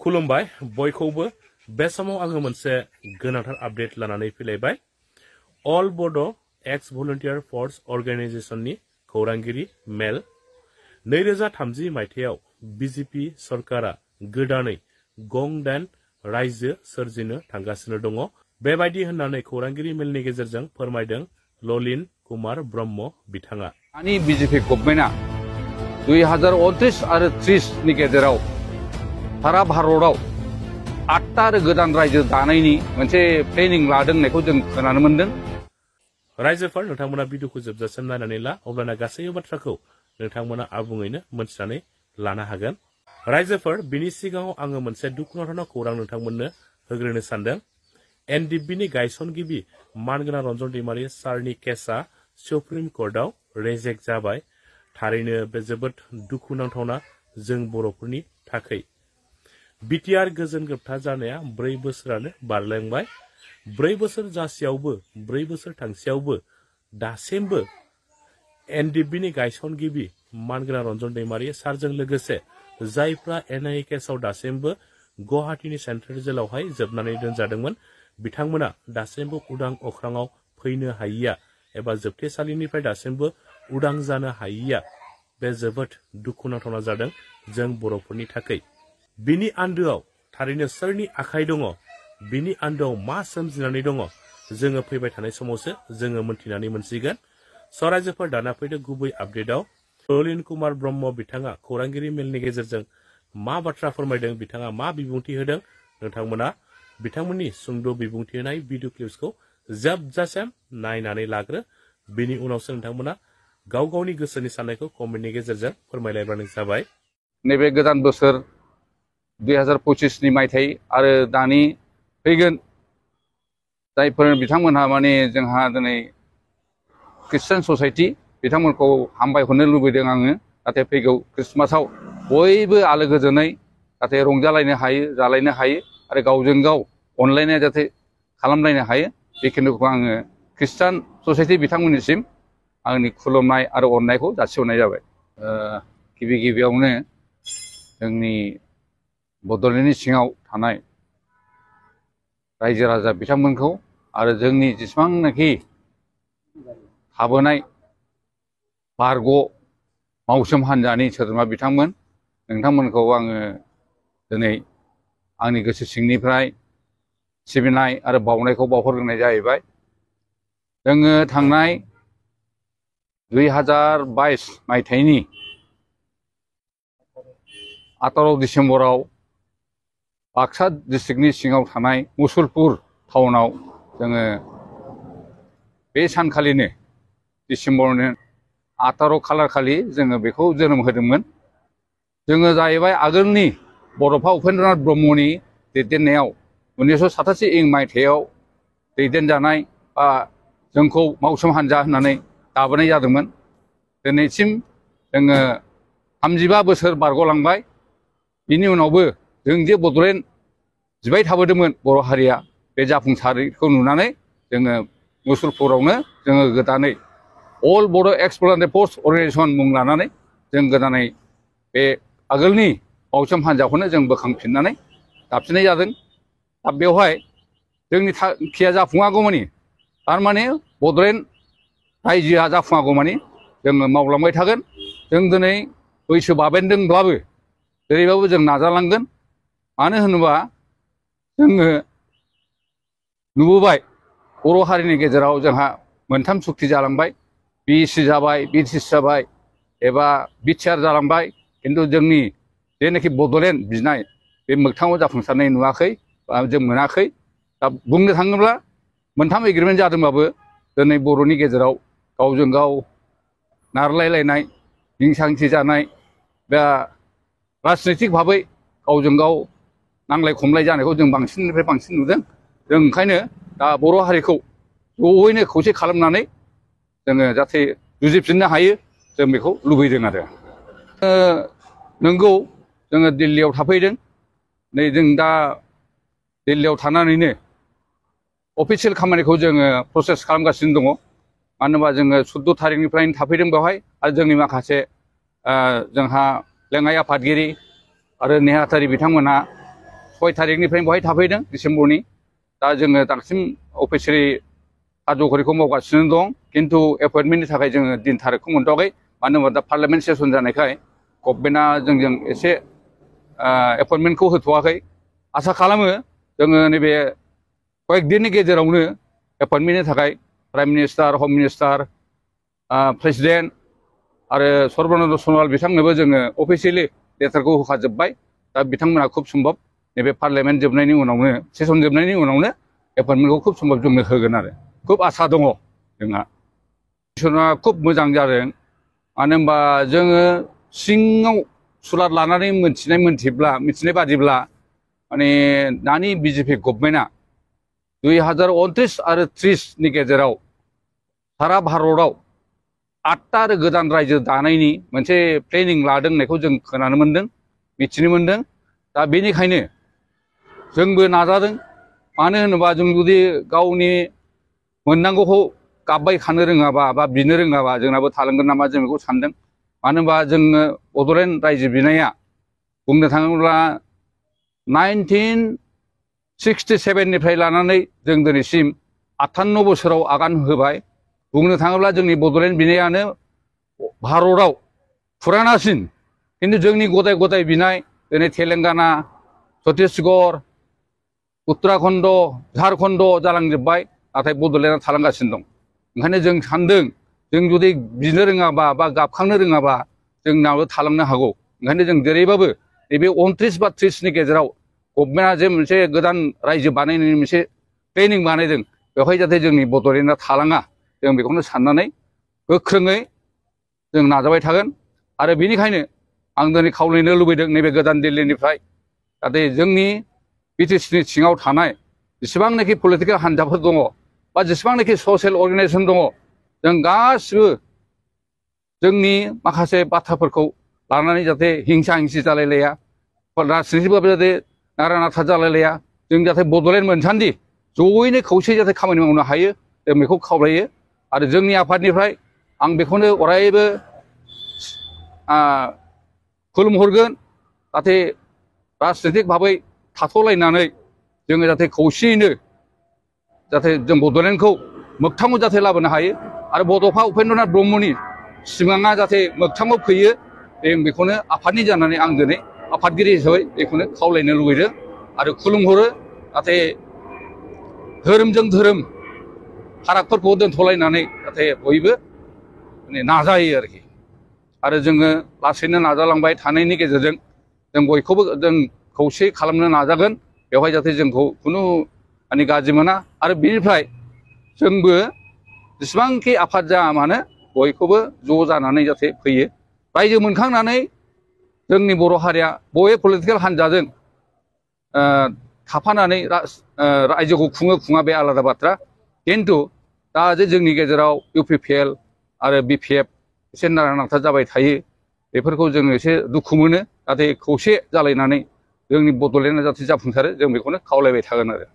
खुलुमबाय बयखौबो बे समाव आङो मोनसे गोनांथार आपडेट लानानै फैलायबाय अल बड' एक्स भलन्टियार फर्स अर्गानाइजेशननि खौरांगिरि मेल 2030 मायथाइयाव बिजेपि सरकारा गोदानै गं दाइन रायजो सोरजिनो थांगासिनो दङ बेबायदि होननानै खौरांगिरि मेलनि गेजेरजों फोरमायदों ललिन कुमार ब्रह्म बिथाङा दानि बिजेपि गभर्नमेन्टआ 2029 आरो 30 नि गेजेराव सारा भारतआव 8टा गोदान रायजो दानायनि मोनसे प्लेनिं लादों होननायखौ जों खोनानो मोनदों। रायजोफोर नोंथांमोना भिडिअखौ जोबजासिम नायनानै ला अब्लाना गासै बाथ्राखौ नोंथांमोना आबुङैनो मोनथिनानै लानो हागोन। रायजोफोर बिनि सिगाङाव आङो मोनसे दुखुनांथाव खौरां नोंथांमोननो होग्रोनो सानदों। एनडिपिनि गायसनगिरि मानगोनां रन्जन दैमारि सारनि केसआ सुप्रिम कर्टआव रेजेक्ट जाबाय। थारैनो बे जोबोद दुखुनांथावना जों बर'फोरनि थाखाय। बिटिआर गोजोन गोबथा जानाया 4 बोसोरानो बारलांबाय। 4 बोसोर जासेयावबो 4 बोसोर थांसेयावबो दासिमबो एनडिपिनि गायसनगिरि मानगोनां रन्जन दैमारि सारजों लोगोसे जायफ्रा एनआइए केसआव दासिमबो गुवाहाटीनि सेन्ट्रेल जेलावहाय जोबनानै दोनजादोंमोन बिथांमोना दासिमबो उदां अख्राङाव फैनो हायिया एबा जोबथेसालिनिफ्राय दासिमबो उदां जानो हायिया बे जोबोद दुखुनांथावना जादों जों बर'फोरनि थाखाय। बिनि आन्दोआव थारैनो सोरनि आखाइ दङ बिनि आन्दोआव मा सोमजिनानै दङ जोङो फैबाय थानाय समावसो जोङो मोनथिनानै मोनसिगोन। रायजोफोर दाना फैदो गुबै आपडेटआव ललिन कुमार ब्रह्म बिथाङा खौरांगिरि मेलनि गेजेरजों मा बाथ्रा फोरमायदों बिथाङा मा बिबुंथि होदों नोंथांमोना बिथांमोननि सुंद' बिबुंथि होनाय भिडिअ क्लिप्सखौ जोबजासिम नायनानै लाग्रो बिनि उनावसो नोंथांमोना गाव गावनि गोसोनि साननायखौ कमेन्टनि गेजेरजों फोरमायलायबानो जाबाय। नैबे गोदान बोसोर 2025 नि मायथाइ आरो दानि फैगोन जायफोर बिथांमोनहा माने जोंहा दिनै ख्रिस्टान ससाइटि बिथांमोनखौ हामबायहरनो लुबैदों आङो जाहाथे फैगौ ख्रिस्टमासाव बयबो आलो गोजोनै जाहाथे रंजालायनो हायो जालायनो हायो आरो गावजों गाव अनलायनाय जाहाथे खालामलायनो हायो बेखिनिखौ आङो ख्रिस्टान ससाइटि बिथांमोननिसिम आंनि खुलुमनाय आरो अननायखौ जासिहरनाय जाबाय। गिबियावनो जोंनि बड'लेण्डनि सिङाव थानाय रायजो राजा बिथांमोनखौ आरो जोंनि जेसेबांनाखि थाबोनाय बारग' मावसोम हान्जानि सोद्रोमा बिथांमोन नोंथांमोनखौ आङो दिनै आंनि गोसो सिंनिफ्राय सिबिनाय आरो बावनायखौ बावहरग्रोनाय जाहैबाय। जोङो थांनाय 2022 मायथाइनि 18 डिसेम्बराव बाक्सा डिस्ट्रिक्टनि सिङाव थानाय मुसलपुर टाउनाव जोङो बे सानखालिनो डिसेम्बरनि 18 खालार खालि जोङो बेखौ जोनोम होदोंमोन। जोङो जाहैबाय आगोलनि बड'फा उपेन्द्रनाथ ब्रह्मनि दैदेननायाव 1987 मायथाइयाव दैदेनजानाय बा जोंखौ मावसोम हान्जा होननानै दाबोनाय जादोंमोन। दिनैसिम जोङो 35 बोसोर बारग'लांबाय। बिनि उनावबो जों जे बड'लेण्ड जिबाय थाबोदोंमोन बर' हारिया बे जाफुंसारैखौ नुनानै जोङो मुसलपुरावनो जोङो गोदानै अल बड' एक्स भलन्टियार फर्स अर्गानाइजेशन मुं लानानै जों गोदानै बे आगोलनि मावसोम हान्जाखौनो जों बोखांफिननानै दाफिननाय जादों। दा बेवहाय जोंनि थांखिया जाफुङागौमानि थारमाने बड'लेण्ड रायजोआ जाफुङागौमानि जोङो मावलांबाय थागोन। जों दिनै बैसो बाबेनदोंब्लाबो जेरैबाबो जों नाजालांगोन। मानो होनोबा जोङो नुबोबाय बर' हारिनि गेजेराव जोंहा 3 सुक्ति जालांबाय बिएसि जाबाय बिटिसि जाबाय एबा बिटिआर जालांबाय खिन्थु जोंनि जेनाखि बड'लेण्ड बिनाय बे मोगथाङाव जाफुंसारनाय नुवाखै बा जों मोनाखै। दा बुंनो थाङोब्ला 3 एग्रिमेन्ट जादोंबाबो दिनै बर'नि गेजेराव गावजों गाव नारलायलायनाय हिंसा हिंसि जानाय बा राजनैतिक भाबै गावजों गाव नांलाय खमलाय जानायखौ जों बांसिननिफ्राय बांसिन नुदों। जों ओंखायनो दा बर' हारिखौ ज'यैनो खौसे खालामनानै जोङो जाहाथे जुजिफिननो हायो जों बेखौ लुबैदों आरो। नंगौ जोङो दिल्लीयाव थाफैदों। नै जों दा दिल्लीयाव थानानैनो अफिसियेल खामानिखौ जोङो प्रसेस खालामगासिनो दङ। मानो होनोबा जोङो 14 थारिखनिफ्रायनो थाफैदों बेवहाय आरो जोंनि माखासे जोंहा लेङाइ आफादगिरि आरो नेहाथारि बिथांमोनहा 6 थारिखनिफ्रायनो बहाय थाफैदों डिसेम्बरनि दा जोङो दासिम अफिसियेलि हाज'खरिखौ मावगासिनो दं खिन्थु एपइन्टमेन्टनि थाखाय जोङो दिन थारिखखौ मोनथ'वाखै मानो होनबा दा पार्लामेन्ट सेसन जानायखाय गभर्नमेन्टआ जोंजों एसे एपइन्टमेन्टखौ होथ'वाखै आसा खालामो जोङो नैबे कয়েকदिननि गेजेरावनो एपइन्टमेन्टनि थाखाय प्राइम मिनिस्टार हम मिनिस्टार प्रेसिडेन्ट आरो सर्बानन्द सन'वाल बिथांनोबो जोङो अफिसियेलि लेटारखौ होखाजोब्बाय दा बिथांमोना खुब सम्भब नैबे पार्लामेन्ट जोबनायनि उनावनो सेसन जोबनायनि उनावनो एपइन्टमेन्टखौ खुब सम्भब जोंनो होगोन आरो खुब आसा दङ जोंहा सेसना खुब मोजां जादों मानो होनबा जोङो सिङाव सुलाद लानानै मिथिनाय बादिब्ला माने दानि बिजेपि गभर्नमेन्टआ 2029 आरो 30 नि गेजेराव सारा भारतआव 8टा आरो गोदान रायजो दानायनि मोनसे प्लेनिं लादों होननायखौ जों खोनानो मोन्दों मिथिनो मोन्दों दा बेनिखायनो जोंबो नाजादों मानो होनोबा जों जुदि गावनि मोननांगौखौ गाबबाय खानो रोङाबा बा बिनो रोङाबा जोंनाबो थालांगोन नामा जों बेखौ सानदों मानो होनबा जोङो बड'लेण्ड रायजो बिनाया बुंनो थाङोब्ला 1967 निफ्राय लानानै जों दिनैसिम 58 बोसोराव आगान होबाय बुंनो थाङोब्ला जोंनि बड'लेण्ड बिनायानो भारतआव फुरानासिन खिन्थु जोंनि गदाय गदाय बिनाय दिनै तेलेंगाना छत्तीसगढ़ उत्तराखन्ड झारखन्ड जालांजोब्बाय नाथाय बड'लेण्डआ थालांगासिनो दं ओंखायनो जों सानदों जों जुदि बिनो रोङाबा बा गाबखांनो रोङाबा जोंनाबो थालांनो हागौ ओंखायनो जों जेरैबाबो नैबे 29 बा 30 नि गेजेराव गभर्नमेन्टआ जे मोनसे गोदान रायजो बानायनायनि मोनसे प्लेनिं बानायदों बेवहाय जाहाथे जोंनि बड'लेण्डआ थालाङा जों बेखौनो साननानै गोख्रोङै जों नाजाबाय थागोन आरो बेनिखायनो आं दिनै खावलायनो लुबैदों नैबे गोदान दिल्लीनिफ्राय जाहाथे जोंनि बिटिसिनि सिङाव थानाय जेसेबांनाखि पलिटिकेल हान्जाफोर दङ बा जेसेबांनाखि ससियेल अर्गानाइजेसन दङ जों गासिबो जोंनि माखासे बाथ्राफोरखौ लानानै जाहाथे हिंसा हिंसि जालायलाया राजनितिबाबो जाहाथे नारा नाथा जालायलाया जों जाहाथे बड'लेण्ड मोनसान्दि जयैनो खौसेयै जाहाथे खामानि मावनो हायो जों बेखौ खावलायो आरो जोंनि आफादनिफ्राय आं बेखौनो अरायबो खुलुमहरगोन जाहाथे राजनितिक भाबै थाथ'लायनानै जोङो जाहाथे खौसेयैनो जाहाथे जों बड'लेण्डखौ मोगथाङाव जाहाथे लाबोनो हायो आरो बड'फा उपेन्द्रनाथ ब्रह्मनि सिमाङा जाहाथे मोगथाङाव फैयो जों बेखौनो आफादनि जानानै आं दिनै आफादगिरि हिसाबै बेखौनो खावलायनो लुबैदों आरो खुलुमहरो जाहाथे धोरोमजों धोरोम फारागफोरखौ दोनथ'लायनानै जाहाथे बयबो नाजायो आरोखि आरो जोङो लासैनो नाजालांबाय थानायनि गेजेरजों जों बयखौबो जों खौसे खालामनो नाजागोन बेवहाय जाहाथे जोंखौ खुनु गाज्रि मोना आरो बेनिफ्राय जोंबो जेसेबांखि आफाद जाया मानो बयखौबो ज' जानानै जाहाथे फैयो रायजो मोनखांनानै जोंनि बर' हारिया बबे पलिटिकेल हान्जाजों थाफानानै रायजोखौ खुङा बे आलादा बाथ्रा खिन्थु दा जे जोंनि गेजेराव UPPL आरो BPF एसे नारा नाथा जाबाय थायो बेफोरखौ जोङो एसे दुखु मोनो जाहाथे खौसे जालायनानै जोंनि बड'लेण्डआ जाहाथे जाफुंसारो जों बेखौनो खावलायबाय थागोन आरो